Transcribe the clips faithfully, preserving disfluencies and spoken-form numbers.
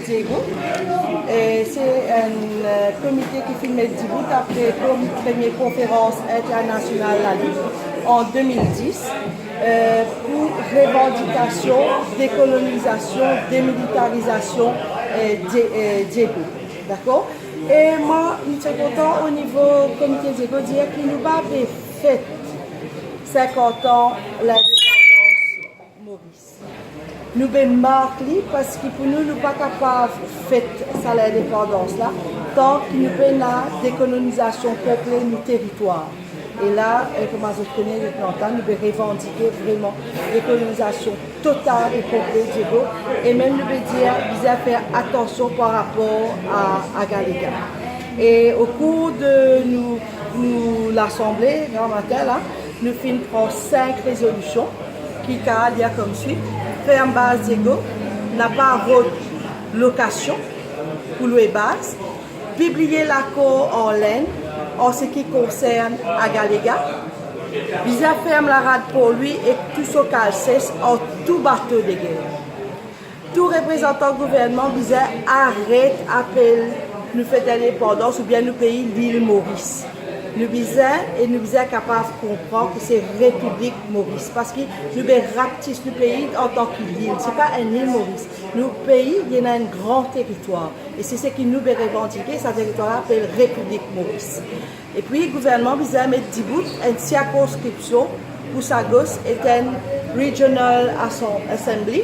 Diego, e se enn, e, komite ki finn met dibout apre kom-, premie konferans internasional lalit an de mil dis, e, pou revandikasion, dekolonizasion, demilitarizasion, e, Die-, e, Diego. Dakor? E mwa, nou ti kontan o nivo Komite Diego dir ki nou pa pe fet sinkant an lindepandans Moris. Nou pe mark li, parski pou nou, nou pa kapav fet sa lindepandans la, tan ki nou pena dekolonizasion konple nou teritwar. E la, e, kouma zot kone, zot inn antann, nou pe revandike vreman dekolonizasion total e konple Diego, e mem nou pe dir bizin fer atansion par rapor a, a Agalega. E o kour de nou, nou lasanble, gramatin la, nou finn pran sink rezolision ki kapav lir kom swit: ferm baz Diego, napa rod lokasion pou lwe baz, pibliye lakor an lenn an seki konsern Agalega, bizin ferm larad Port Louis ek tou so kal ses ar tou bato deger. Tou reprezantan gouvernman bizin aret apel nou fet lindepandans oubien nou pei Lil Moris. Nou bizin, e nou bizin kapav konpran ki se Repiblik Moris, parski nou pe raptis nou pei antan ki lil. Se pa enn lil Moris. Nou pei, li ena enn gran teritwar. E se seki nou pe revandike, sa teritwar la apel Repiblik Moris. Epi gouvernman bizin met dibout enn sirkonskripsion pou Sagos ek enn Regional Assem-, Assembly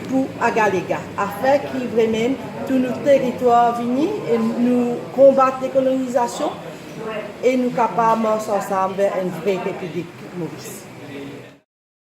pou Agalega, afin ki vremem tou nou teritwar vini e nou konbat dekolonizasion e nou kapav mars ansam ver enn vre Repiblik Moris.